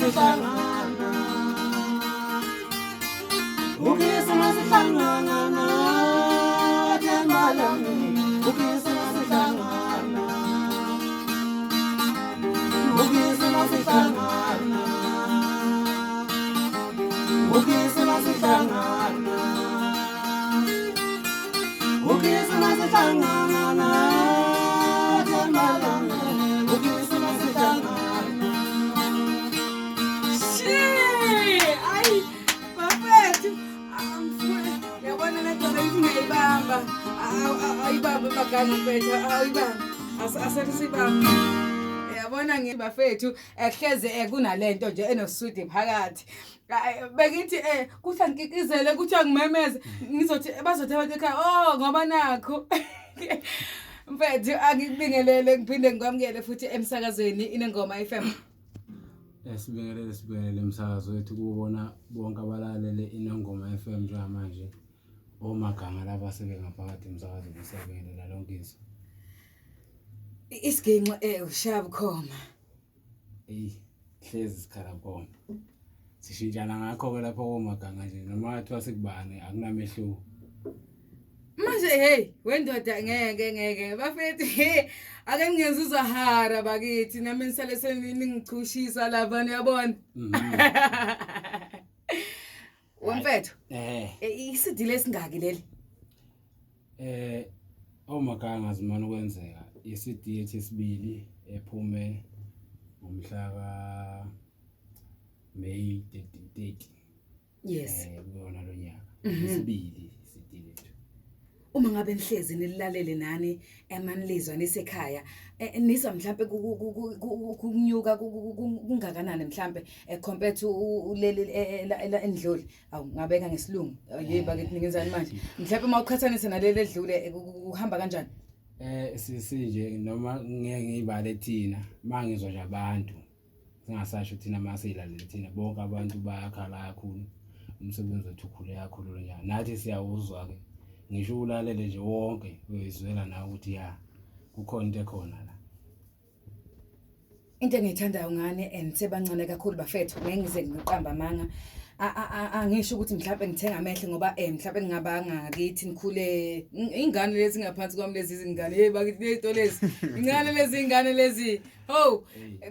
masihlangana, ukisi masihlangana, themba lami, ukisi masihlangana, ukisi masihlangana, ukisi masihlangana, ukisi masihlangana, themba lami, ukisi masihlangana. Shi! Ayi, bafethu. Yabona le nto leyo ungayibamba. Ayibambe magama mfethu, awuyibambe. Asathi sibambe. Yabona ngithi bafethu, ehleze kunalento nje enoswidi phakathi. Bengithi kuthi angikikizele, kuthi angimemeze, ngizothi bazothi abantu ekhaya, oh ngoba nakho. Mfethu, angikubingelele ngiphinde ngikwamukele futhi emsakazweni Inengoma FM. Sibingelele, sibingelele umsakazo wethu kubona bonke abalalele Inongoma FM njengamanje. Omaganga laba sebengaphakathi emsakazweni, siyabingelela lonke izwe. Isiginxo ushaya bukhoma. Eyi, hlezi sikhala bukhoma. Sishintshana ngakho-ke lapho komaganga nje, noma kuthiwa sikubani akunamehluko. Manje hey, wendoda, ngeke ngeke bafethu, hey, ake ngingenza uzahara bakithi, nami nisale seningichushisa lapha, niyabona. Wemfethu, isidile esingaki leli? Omaganga azimane ukwenzeka i-CD yethu yesibili ephume ngomhla ka May 30. Kuyona lo nyaka. Isibili i-CD lethu. Uma ngabe nihlezi nililalele nani emanilizwa nisekhaya, nizwa mhlambe kunyuka kungakanani mhlambe compared to leli endlule? Awu, ngabeka ngesilungu, hey bakithi, ningenzani manje? Mhlambe uma uqhathanisa naleli edlule, kuhamba kanjani? Sisi nje noma ngeke ngiyibale thina, mangizwa nje abantu, singasasho thina masiyilalele thina, bonke abantu bayakhala kakhulu, umsebenzi wethu ukhule kakhulu lo nyaka, nathi siyawuzwa ke, ngisho ulalele nje wonke uyizwela nawe ukuthi ya, kukhona into ekhona la. Into engiyithandayo ngane and sebancane kakhulu bafethu, ngeke ngize ngiqamba amanga, angisho ukuthi mhlawumbe ngithenga amehlo ngoba mhlawumbe ngingaba ngakithi nikhule ingane lezi ngaphansi kwami, lezi izingane, hey bakithi, lezi lezi ingane, lezi ingane lezi. Oh,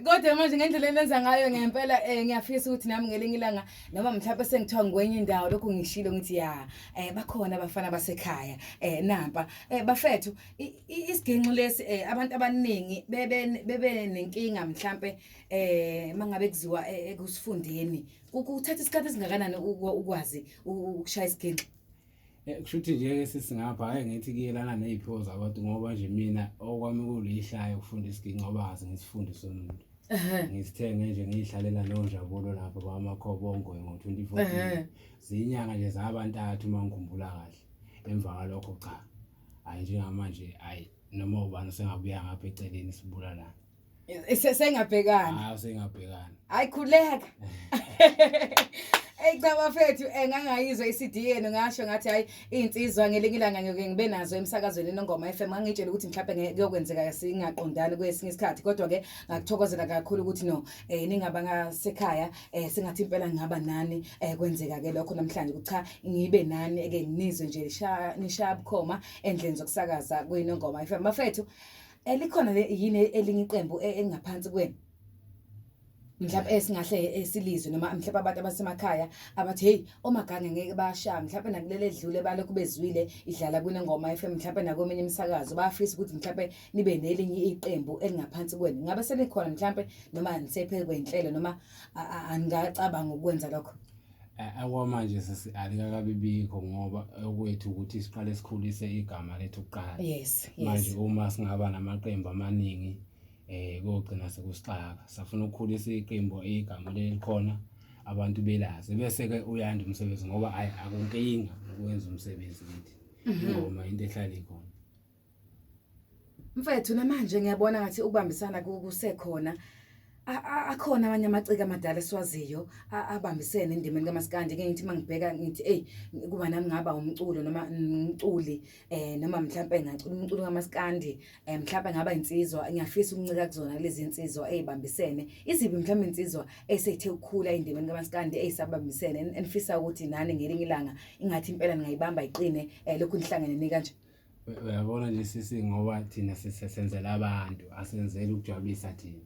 kodwa manje ngendlela enenza ngayo ngempela, ngiyafisa ukuthi nami ngelinye ilanga noma mhlawumbe sengithiwa ngikwenye indawo, lokhu ngishilo ngithi ya, bakhona abafana basekhaya nampa. Bafethu, isiginxo lesi, abantu abaningi bebe nenkinga mhlambe mangabe kuziwa ekusifundeni. Kuthatha isikhathi esingakanani ukwazi ukushaya isiginxo? Kusho ukuthi nje ke sisingapha, hayi ngithi kuyelana neziphiwo zabantu, ngoba nje mina okwami kulihlaya ukufunda isiginci, ngoba ngaze ngisifundise umuntu. Ngisithenge nje, ngiyihlalela nonjabulo lapho kwamakhobo ongoye ngo-2014. Zinyanga nje zabantathu uma ngikhumbula kahle. Emva kwalokho cha, hayi, njengamanje hayi, noma ubani usengabuya ngapha eceleni sibulalana. Sengabhekana. Hayi, usengabhekana. Hayi, khuleka. Ey cha bafethu, ngangayizwa iCD yenu, ngasho ngathi hayi, insizwa ngelinye ilanga ngiyoke ngibe nazo emsakazweni Inongoma FM. Ngangitshela ukuthi mhlawumbe kuyokwenzeka singaqondani kwesinye isikhathi, kodwa ke ngakuthokozela kakhulu ukuthi no, ningaba ngasekhaya, sengathi impela ngingaba nani. Kwenzeka ke lokho namhlanje ukuthi cha, ngibe nani ke, nginizwe nje nishaya bukhoma endleni zokusakaza kweNongoma FM. Bafethu, likhona yini elinye iqembu elingaphansi kwenu mhlawumbe esingahle esilizwe, noma mhlawumbe abantu abasemakhaya abathi hey, omagange ngeke bashaya, mhlawumbe nakulele edlule balokhu bezwile idlala kwiNongoma FM, mhlawumbe nakweminye imisakazo, bayafisa ukuthi mhlawumbe nibe nelinye iqembu elingaphansi kwenu? Ngabe selikhona mhlawumbe, noma nisephe kwenhlelo, noma aningacabanga ukwenza lokho? Okwamanje sisi alikakabibikho, ngoba okwethu ukuthi siqale sikhulise igama lethu kuqala. Manje uma singaba namaqembu amaningi, kogcina sekusixaka. Safuna ukukhulisa iqembu, igama lelikhona, abantu belazi, bese ke uyanda umsebenzi, ngoba ayi, akunkinga ukwenza umsebenzi kithi, ingoma into ehlala ikhona. Mfethu, namanje ngiyabona ngathi ukubambisana kusekhona. Akhona amanye amaciko amadala esiwaziyo abambisene endimeni kamaskandi. Ke ngithi mangibheka ngithi ey, kuba nami ngaba umculo noma umculi, noma mhlambe ngacula umculo kamaskandi, mhlambe ngaba insizwa, ngiyafisa ukuncika kuzona lezi insizwa ezibambisene. Iziphi mhlambe insizwa eseyithe ukukhula endimeni kamaskandi eyisabambisene enifisa ukuthi nani ngelinye ilanga ingathi impela ningayibamba iqine, lokhu nihlangene ni kanje? Uyabona nje sisi, ngoba thina sisenzela abantu, asenzeli ukujabulisa thina.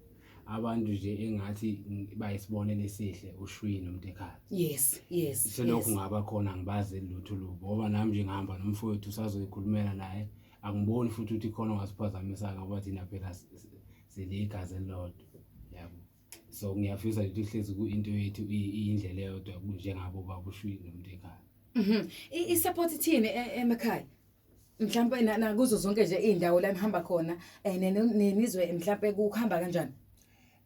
Abantu nje engathi bayisibonelo esihle uShwi noMntekhaya. Selokhu ngaba khona ngibazi lutho lubi, ngoba nami nje ngihamba nomfowethu usazoyikhulumela naye, angiboni futhi ukuthi khona ongasiphazamisa, ngoba thina phela siligazi elilodwa, yabo. So ngiyafisa nje ukuthi hlezi ku-into yethu iyindlela eyodwa njengabo baba uShwi noMntekhaya. I-support ithini emakhaya? Mhlambe nakuzo zonke nje iy'ndawo la nihamba khona, nenizwe mhlambe kuhamba kanjani?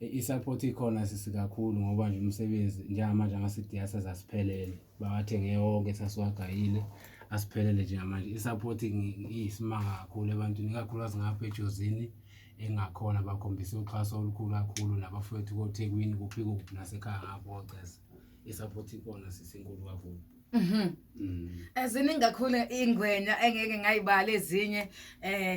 I-support ikhona sisi kakhulu, ngoba nje umsebenzi njengamanje ama-CD asezasiphelele, bawathenge wonke sasiwagayile asiphelele njengamanje. I-support iyisimanga kakhulu ebantwini, ikakhulukazi ngapha eJozini engakhona, bakhombise uxhaso olukhulu kakhulu, nabafowethu koThekwini, kuphi kuphi, nasekhaya ngapho koCeza. I-support ikhona sisi, inkulu kakhulu. Ziningi kakhulu ingwenya engeke ngayibala ezinye,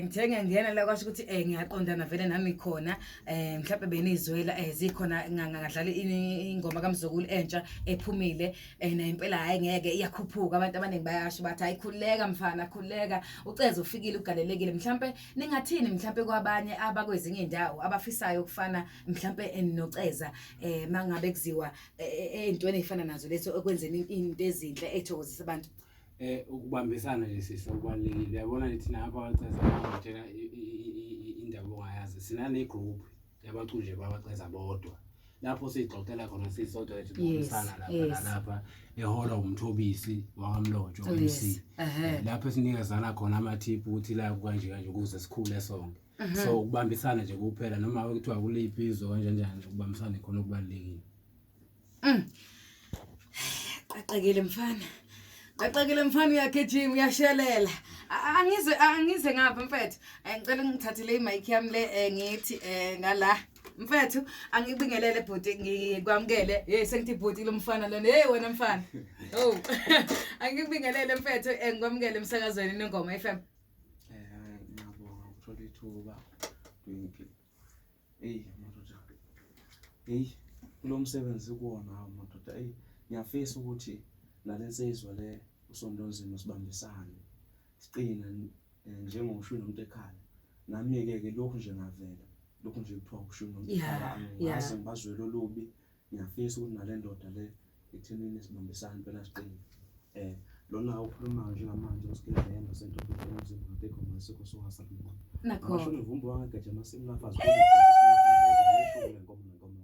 ngithenge ngena la kwasho ukuthi ngiyaqondana vele nami khona, mhlawumbe benizwela, zikhona ngadlala ingoma kaMzukulu entsha ephumile, nayo impela hayi ngeke iyakhuphuka. Abantu abaningi bayasho bathi hayi khululeka mfana, khululeka, uCeza ufikile ugalelekile. Mhlawumbe ningathini mhlawumbe kwabanye abakwezinye indawo abafisayo ukufana mhlawumbe noCeza, mangabe kuziwa ey'ntweni ey'fana nazo lezo ekwenzeni into ezinhle ey'thokozisa abantu? Ukubambisana nje sisi okubalulekile. Uyabona nje thina apha kwaCeza, ngitshela indaba ongayazi, sinane group yabaculi nje babaCeza bodwa lapho siyixoxela khona sisodwa, sibonisana lapha nalapha, eholwa uMthobisi wakaMlotshwa MC, lapho esinikezana khona amathiphu ukuthi la kanje kanje ukuze sikhule sonke. So ukubambisana nje kuphela, noma kuthiwa kuliphi izwe kanje njani, ukubambisana khona okubalulekile. Qaqekile mfana. Qaqekile mfana, uyagijima, uyashelela. Angize ngapha mfethu. Ngicela ngithathele imic yami le, ngithi ngala. Mfethu, angikubingelele bhuti, ngikwamukele. Hey, sengithi bhuti lo mfana lona. Hey wena mfana. Oh. Angikubingelele mfethu, ngikwamukele emsakazweni Nongoma FM. Ngiyabonga ukuthola ithuba, Twinkie. Eyi madoda, eyi kulo msebenzi kuwona, hawu madoda, eyi ngiyafisa ukuthi nale nsizwa le uSondonzima sibambisane siqine njengoShwi noMntekhaya. Nami-ke ke lokhu nje ngavela lokhu nje kuthiwa uShwi noMntekhaya, angaze ngibazwele olubi. Ngiyafisa ukuthi nale ndoda le ekuthenini sibambisane impela siqine. Lona okhulumayo njengamanje uSigedlemba sentombi emzimba ngatekho masikho sowasakumqo. Nakho. Amashuni vumbu wangegeja amasimu lafazi nenkomo nenkomo.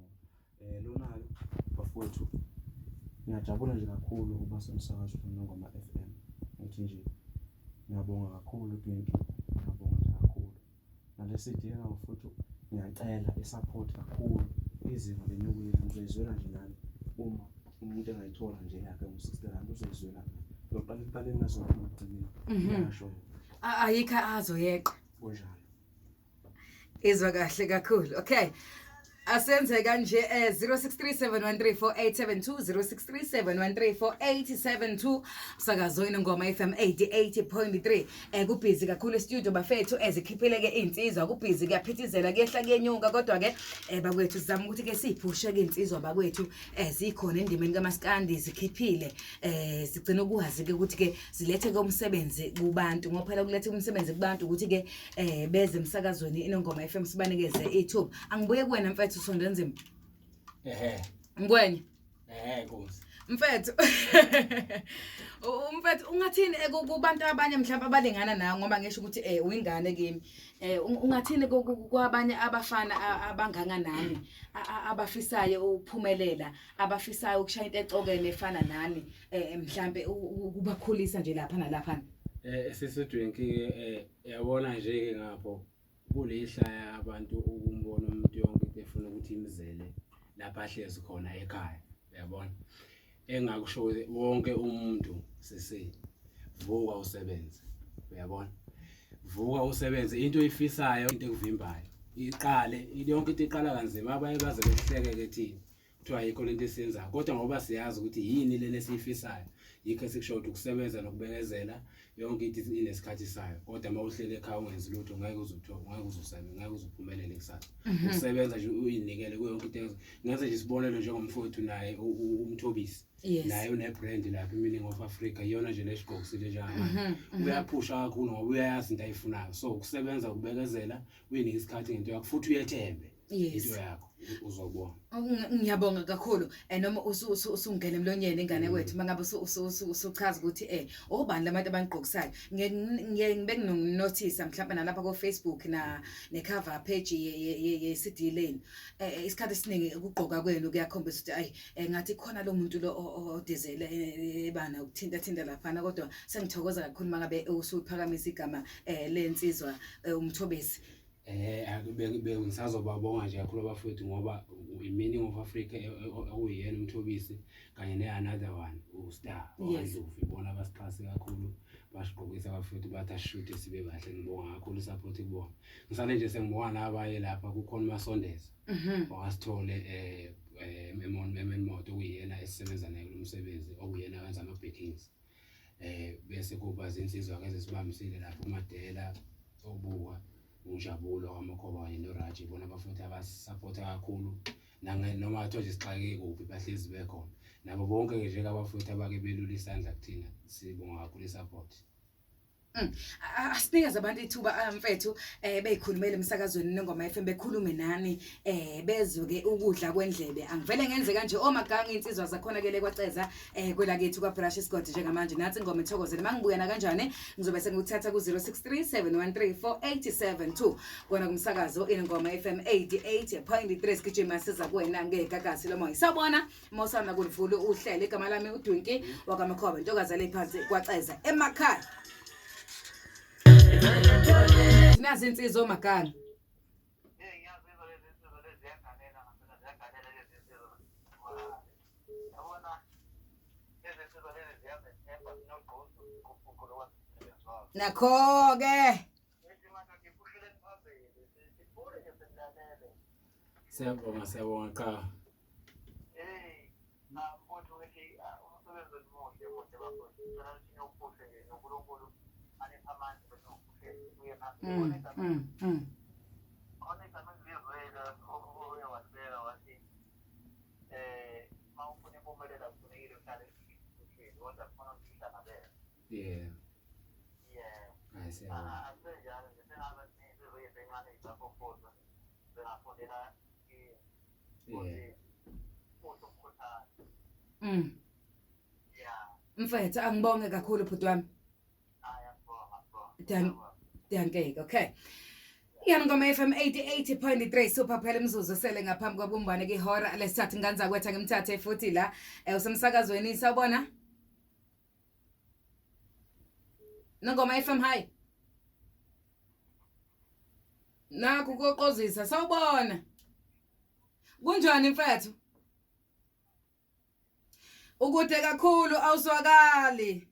Lona-ke bafowethu, ngiyajabula nje kakhulu ukuba semsakazweni Nongoma FM. Ngithi nje ngiyabonga kakhulu Twinkie, ngiyabonga nje kakhulu. Nale CD futhi ngiyacela i-support kakhulu, izinga lenyukile, ngizoyizwela nje nani uma umuntu engayithola nje yakhe ngo-R60 uzoyizwela nani. Ngiyoqala ekuqaleni ngazophuma ekugcineni. Ngiyasho. Ayikho azoyeqa. Kunjalo. Izwa kahle kakhulu. Okay. Asenze kanje, 0637134872, 0637134872, umsakazo Inongoma FM 88.3. Kubhizi kakhulu e-studio bafethu, ezikhiphile ke insizwa, kubhizi, kuyaphithizela, kuyehla kuyenyuka, kodwa ke bakwethu sizama ukuthi ke siphushe ke insizwa bakwethu, zikhona endimeni kaMaskandi, zikhiphile, sigcina ukwazi ke ukuthi ke zilethe ke umsebenzi kubantu, ngoba phela kulethe umsebenzi kubantu ukuthi ke beze emsakazweni Inongoma FM sibanikeze ithuba. Angibuye kuwena mfethu Sondenzima. Ehe. Ngwenye. Ehe Nkosi. Mfethu. Umfethu ungathini kubantu abanye mhlawumbe abalingana nawe, ngoba ngisho ukuthi uyingane kimi. Ungathini kwabanye abafana abanganga nani, abafisayo ukuphumelela, abafisayo ukushaya into ecokene efana nani, mhlambe ukubakhulisa nje lapha nalapha? Sisi Twinkie, yabona nje ke ngapho kulehlaya abantu ukumbona umuntu yonke into efuna ukuthi imzele lapha ahlezi khona ekhaya, uyabona. Engakusho wonke umuntu sisi, vuka usebenze, uyabona, vuka usebenze. Into oyifisayo, into ekuvimbayo. Iqale yonke into iqala kanzima, abaye baze behleke ke thina kuthiwa ayikho lento esiyenzayo, kodwa ngoba siyazi ukuthi yini lena esiyifisayo, yikho esikusho ukuthi ukusebenza nokubekezela, yonke into inesikhathi sayo. Kodwa uma uhleli ekhaya ungenzi lutho, ngeke uze uthole, ngeke uze usebenze, ngeke uze uphumelele kusasa. Ukusebenza nje uyinikele kuyo yonke into. Ngenze nje isibonelo njengomfowethu naye uMthobisi, naye une-brand lapha, i-Meaning of Africa, iyona nje lesigqokisile njengamanje. Uyaphusha kakhulu ngoba uyayazi into ayifunayo. So ukusebenza, ukubekezela, uyinike isikhathi ngento yakho futhi uyethembe into yakho, uzobona. Ngiyabonga kakhulu. Noma usungena emlonyeni ingane kwethu mangabe usuchaza ukuthi obani labantu abanigqokisayo. Ngiye ngibe nginokunothisa mhlawumbe nalapha ko Facebook na ne cover page ye CD lane. Isikhathi esiningi ukugqoka kwenu kuyakhombisa ukuthi ayi, ngathi khona lo muntu lo odizele ebana ukuthinta thinta laphana, kodwa sengithokoza kakhulu mangabe usuphakamisa igama lensizwa uMthobisi. Ngisazobabonga nje kakhulu abafowethu ngoba i-Meaning of Africa okuyiyena uMthobisi kanye ne-another one uStar Ndlovu, ibona abasixhase kakhulu, basigqokisa abafowethu, bathi asishuthe sibe bahle. Ngibonga kakhulu i-support kubona. Ngisale nje sengibonga nabaye lapha, kukhona uMasondeza wakasithole eMoto, okuyiyena esisebenza naye kulo msebenzi, okuyena wenza ama-backings, bese kuba zinsizwa ke ezisibambisile lapha, uMadela obuka uNjabulo kaMakhoba kanye noRaji, bona abafuthi abasapotha kakhulu noma kuthiwa nje sixakeke kuphi, bahlezi bekhona. Nabo bonke-ke njengabafowethu abake belula isandla kuthina, sibonga kakhulu i-support. Asinikeze abantu ithuba, mfethu, beyikhulumele emsakazweni Nongoma FM, bekhulume nani, bezwe ke ukudla kwendlebe. Angivele ngenze kanje omaganga insizwa zakhona ke lekwaceza kwelakithi kwaBrush Isigodi njengamanje. Nathi ingoma ethokozele, mangibuya na kanjani ngizobe sengikuthatha ku 0637134872 kona kumsakazo Inongoma FM 88.3. Sigijima siza kuwena ngegagasi lomoya. Sawubona mosana kulivula uhlelo, igama lami uDwinki wakaMakhoba, intokazi le phansi kwaceza emakhaya. Nazi insizwa omaganga. Ngiyazizwa lezi nsizwa lezi, ziyagalela ngampela, ziyagalela lezi nsizwa. Yabona, lezi nsizwa lezi ziyazethemba, zinogqozi lokwenza umsebenzi wazo. Nakho-ke. Ngithi madoda, iphushuleni phambili, sifune nje silalele. Siyabonga, siyabonga cha. Hey, mfowethu, ngithi umsebenzi wenu muhle, muhle bafowethu. Ngicela ukuthi niwuphushe nje, noNkulunkulu aniphe amandla bese niwuphushe uye phambili. Khona igama engilizwile oye walibeka wathi uma ufuna impumelelo akufunekile uhlale uhleli, kodwa kufuna ukuthi uhlangabeze. Yeah. Hayi, siyabonga. Akusenjalo nje, sengabe insizwa ezincane ey'safufusa zingafundela kini ukuthi futhi ukukhuthaza. Yeah. Mfethu, angibonge kakhulu bhuti wami. Hayi, angibonga, angibonga. Dankeke, okay. Ngoma FM 88.3 super, phela imizuzu sele ngaphambi kobumbane kihora lesithathu. Nganza kwetha ngimthathe futhi la usemsakazweni. Sawubona Nongoma FM, hi. Nakho koqozisa, sawubona. Kunjani mfethu? Ukude kakhulu, awuswakali.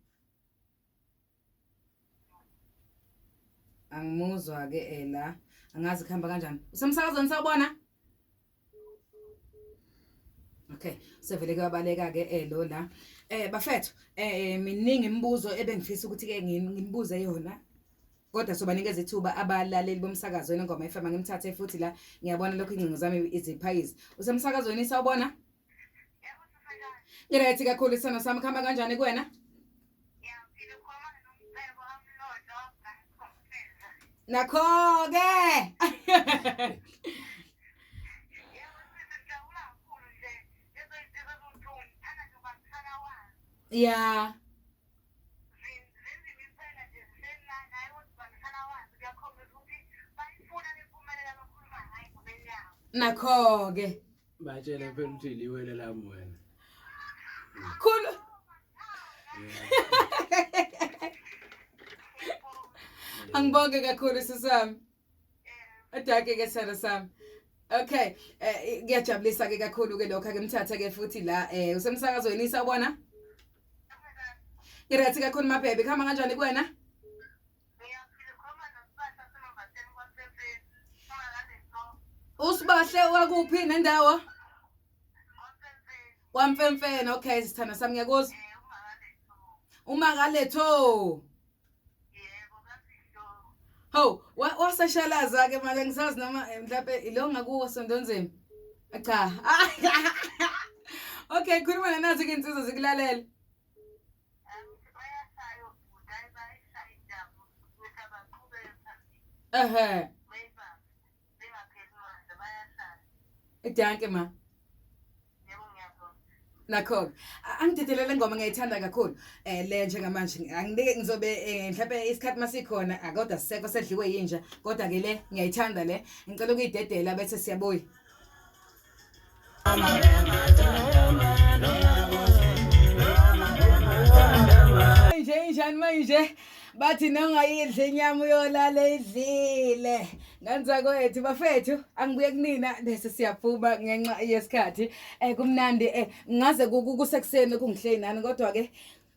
Angimuzwa ke ela. Angazi kuhamba kanjani. Usemsakazweni, sawubona. Okay, sevele kuyabaleka ke lo la. Bafethu, miningi imibuzo ebengifisa ukuthi ke nginibuze yona. Kodwa sobanikeza ithuba abalaleli bomsakazo Nongoma FM. Ngimthathe futhi la, ngiyabona lokho ingcingo zami iziphayizi. Usemsakazweni, sawubona? Ngiright kakhulu sithando sami, kuhamba kanjani kuwena? Ngiyaphila, ukhuluma noMcebo kaMlotshwa wakuGanskomfeza. Nakho-ke. Yebo sisi, ngijabula kakhulu nje. Lezo zinto eziwu-two ngithanda nje ukubambisana wazi. Zinzima impela nje, zisemnandi, hhayi ukuthi ubambisana wazi kuyakhombisa ukuthi bayifuna le mpumelelo abakhuluma ngayo engomeni yabo. Nakho-ke. Batshele phela ukuthi liwele lami wena. Khulu. Angibonge kakhulu sisami. Adake ke sara sami. Okay, kuyajabulisa ke kakhulu ke lokho, ake mthathe ke futhi la usemsakazweni, sawubona? Ngiright kakhulu mabhebe, kuhamba kanjani kuwena? Ngiyaphila, ukhuluma noSibasa semambateni kwaSefeni. Ungakaze ngixoxe. Kahle wakuphi nendawo? Kwamfemfene, okay sithanda sami ngiyakuzwa. Uma kaletho. Hawu, waseshalaza ke manje ngisazi noma eh, mhlawumbe ilo ngakuwo sondonzima. Cha. Okay, khuluma nanazi ke insizwa zikulalela. Ehhe. Danke ma. Nakho angidedelele ngoma ngiyayithanda kakhulu eh le njengamanje anginike ngizobe eh, mhlawumbe isikhathi masikhona akodwa sisekho sedliwe yinja kodwa ke le ngiyayithanda le ngicela ukuyidedela bese siyabuya Nje injani manje bathi nongayidli inyama uyolala idlile nganza kwethu bafethu angibuye kunina bese siyaphuma ngenxa yesikhathi eh kumnandi eh ngaze kusekuseni kungihleli nani kodwa ke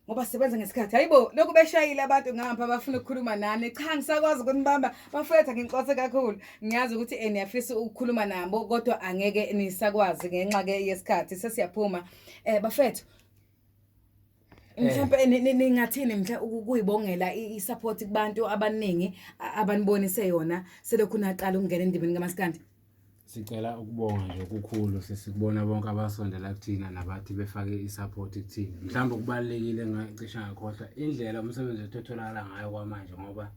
ngoba sisebenza ngesikhathi hayibo lokhu beshayile abantu ngapha bafuna ukukhuluma nani cha ngisakwazi ukunibamba bafethu nginxose kakhulu ngiyazi ukuthi eh, niyafisa ukukhuluma nabo kodwa angeke nisakwazi ngenxa ke yesikhathi sesiyaphuma eh bafethu eh. mhlawumbe ningathini mhla ukuyibongela i-support kubantu abaningi abanibonise yona selokhu naqala ukungena endimeni kamaskandi Sicela ukubonga nje okukhulu sesikubona bonke abasondela kuthina nabathi befake i-support kuthina. Mhlawumbe okubalulekile ngacishe ngakhohlwa indlela umsebenzi wethu otholakala ngayo kwamanje ngoba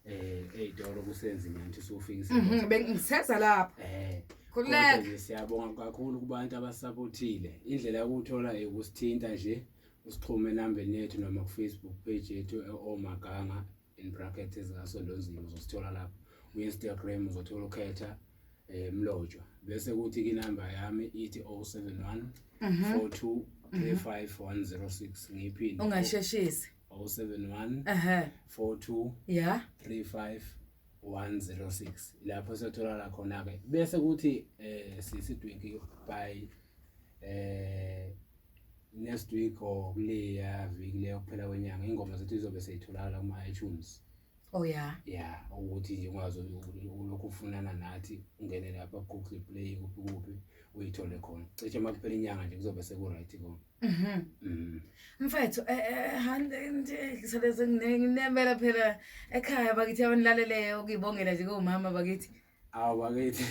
eh ey'tolo kusenzima nje usufikisa. Bengiseza lapho. Eh. Khululeka. Kodwa nje siyabonga kakhulu kubantu abasapothile. Indlela yokuthola ukusithinta nje usixhume enambeni yethu noma ku-Facebook page yethu omaganga in brackets ezikasondonzima uzosithola lapho ku-instagram uzothola ukhetha um mlotshwa bese kuthi inamba yami ithi 071 42 35 106 ngiyiphinde ungasheshisi 071 ehe 42 ya 35 106 lapho siyotholakala khona-ke bese kuthi um sisi Dwinki by eh next week or kuleya viki leyo kuphela kwenyanga ingoma zethu izobe seyitholakala kuma-iTunes oh yeah ya ukuthi nje ungaze ulokhu ufunana nathi ungene lapha ku-Google Play kuphi kuphi uyithole khona cishe uma kuphela inyanga nje kuzobe seku-right kona Mfethu eh eh ngisale nginemela phela ekhaya bakithi abanilaleleyo ukuyibongela nje komama bakithi. Awu bakithi.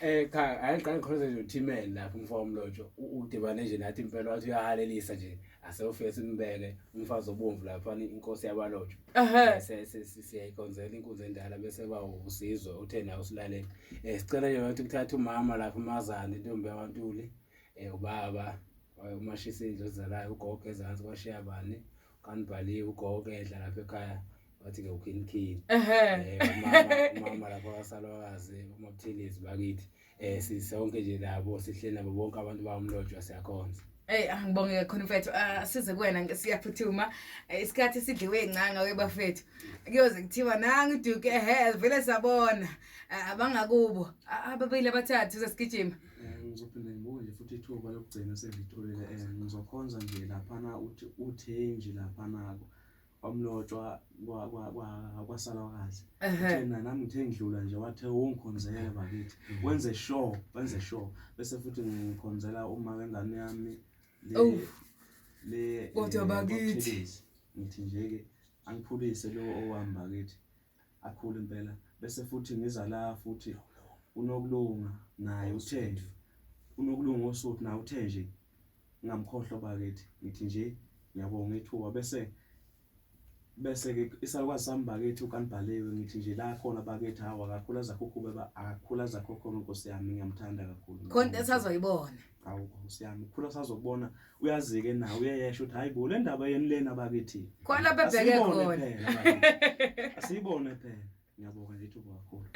Eh cha hayi qala ngikhuluze nje uThimel lapho umfo womlotsho udibane nje nathi impela wathi uyahalelisa nje asewufike simbeke umfazi obomvu lapha inkosi yabalotsho. Siyayikhonzela inkunzi endala bese ba usizwe uthe nawe usilalele. Eh sicela nje ukuthi kuthathe umama lapha umazane intombi yakwantuli eh ubaba umashisa indlu ozalayo ugogo ezansi kwashiya bani kanibhaliwe ugogo edla lapha ekhaya bathi-ke ukhinikhini umama umama lapho kasalwakazi umabuthelezi bakithi um sisonke nje nabo sihleli nabo bonke abantu bawumlotshwa siyakhonza Ey angibonge kakhulu mfethu asize kuwena siyaphuthuma isikhathi sidliwe incanga webafethu kuyoze kuthiwa nangu uDuke ehe vele sabona abangakubo ababili abathathu sesigijima Ngizophinde ngibuke nje futhi ithuba lokugcina sengilitholile ngizokhonza nje laphana uthi uthenji laphana kwamlotshwa kwasalwakazi thina nami ngithe ngidlula nje wathe ungikhonzele bakithi wenze sure wenze sure bese futhi ngikhonzela uma wengane yami le le kodwa bakithi ngithi nje ke angiphulise lo owami bakithi akhule impela bese futhi ngiza la futhi unokulunga naye uthe unokulunga osuthu naye uthe nje ngingamkhohlwa bakithi ngithi nje ngiyabonga ithuba bese bese ke isalukwazi sami bakithi ukanibhaliwe ngithi nje la khona bakithi hawa akakhula zakho kube akakhula zakho khona nkosi yami ngiyamthanda kakhulu khona esazoyibona awu nkosi yami ukhula sazokubona uyazike nawe uyeyesha ukuthi hayi bo le ndaba yeni lena bakithi khona lapha ebheke khona asiyibone phela ngiyabonga nje ithuba kakhulu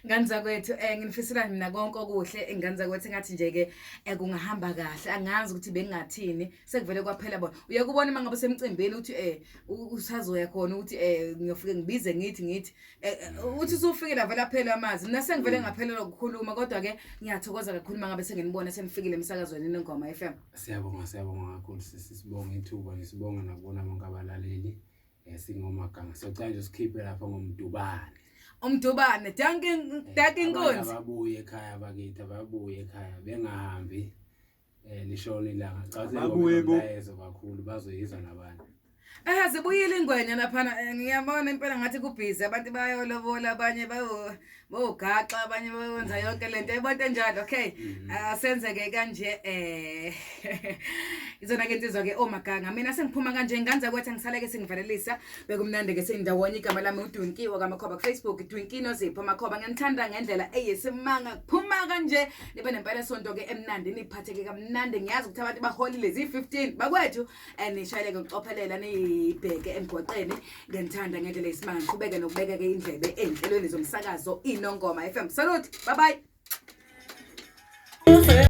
ngane zakwethu eh nginifisela mina konke okuhle ingane zakwethu ngathi nje ke eh, kungahamba kahle angazi ukuthi bengingathini sekuvele kwaphela bona uyakubona uma ngabe semcimbini ukuthi eh usazoya khona ukuthi eh ngiyofike ngibize ngithi ngithi eh, eh, uthi usufikile vele aphela amazwi mina sengivele ngaphelelwa ukukhuluma kodwa ke ngiyathokoza kakhulu uma ngabe senginibona senifikile emsakazweni Inongoma FM siyabonga siyabonga kakhulu sisi sibonga ithuba nje sibonga nakubona bonke abalaleli eh singomaganga siyocela nje sikhiphe lapha ngomdubane. Umdubane, danki danki inkunzi. Ababuye ekhaya bakithi, ababuye ekhaya bengahambi. Lishona ilanga. Cha Ababuye bo. umlayezo kakhulu bazoyizwa nabantu. Zibuyile ingwenya laphana ngiyabona impela ngathi kubhizi abantu bayolobola abanye bayo bogaxa abanye bayenza yonke lento yabona enjalo okay. Senzeke kanje izona ke insizwa ke omaganga mina sengiphuma kanje nganza kwathi angisaleke sengivalelisa bekumnandi ke sindawonye igama lami uDwinkiwe kaMakhoba ku Facebook Dwinki Nozipho Makhoba ngiyanithanda ngendlela eyisimanga kuphuma kanje nibe nempela sonto ke emnandi niphatheke kamnandi ngiyazi ukuthi abantu baholile zi15 bakwethu nishayeleke ngokucophelela niyibheke emgwaqeni ngiyanithanda ngendlela eyisimanga ngiqhubeke nokubeka ke indlebe ey'nhlelweni zomsakazo Inongoma FM salute bye bye.